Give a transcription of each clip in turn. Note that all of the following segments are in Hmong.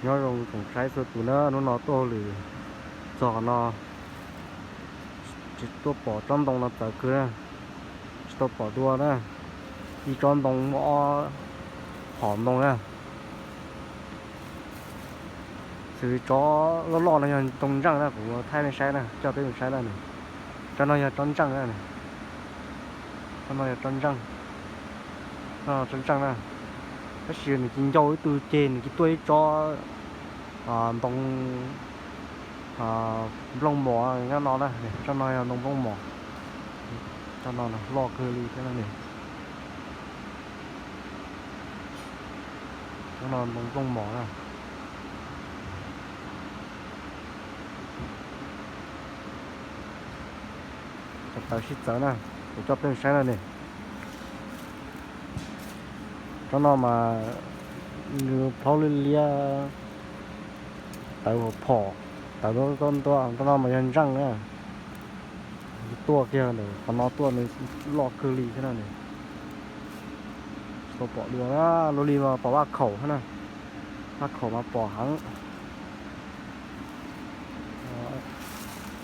Nyob zoo tsoom saib txhua tus na, hnub no tuaj hauj lwm txog qhov no, tsis tuaj pom tsob ntoo no txawv kawg na, tsis tau pom dua na, ib tsob ntoo muaj ob phom ntoo na. Xws li tsob loj loj no yog ntoo ntseej na, kuv thaij nej saib na, coj peb mus saib na. Tsob no yog tsob ntseej na, tsob no yog tsob ntseej, tsob ntseej na. Tab sis nws cia li ncau ib tug ceg, nws cia li tuaj ib tsob ntoo nplooj mos nyob no na. Tsob no yog ntoo nplooj mos, tsob no loj kawg li thiab na. Tsob no ntoo nplooj mos na. Cov tawv sib txawv na, kuv coj peb mus saib na ne. Tsob no mas nws plhaub liab liab, tawv huv phom, tawv ntua ntua. Tsob no mas yog ntseej na, tuaj kiag ntawm qhov no tuaj nws loj kawg li thiab na ne. Tsis tau pom dua na, luag li mas pom vaj khaum na, vaj khaum mas pom heev.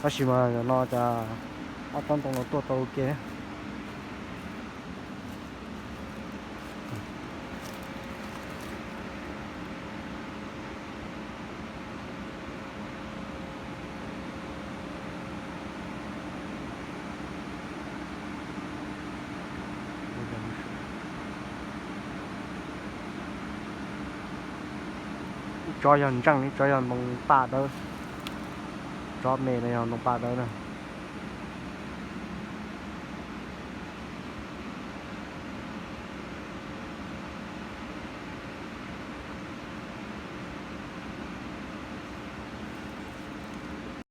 Tab sis mas no cas ob tsob ntoo no tuaj tau ua ke. Ib tsob yog ntseej, ib tsob yog ntoo paj dawb. Tsob me no yog ntoo paj dawb na.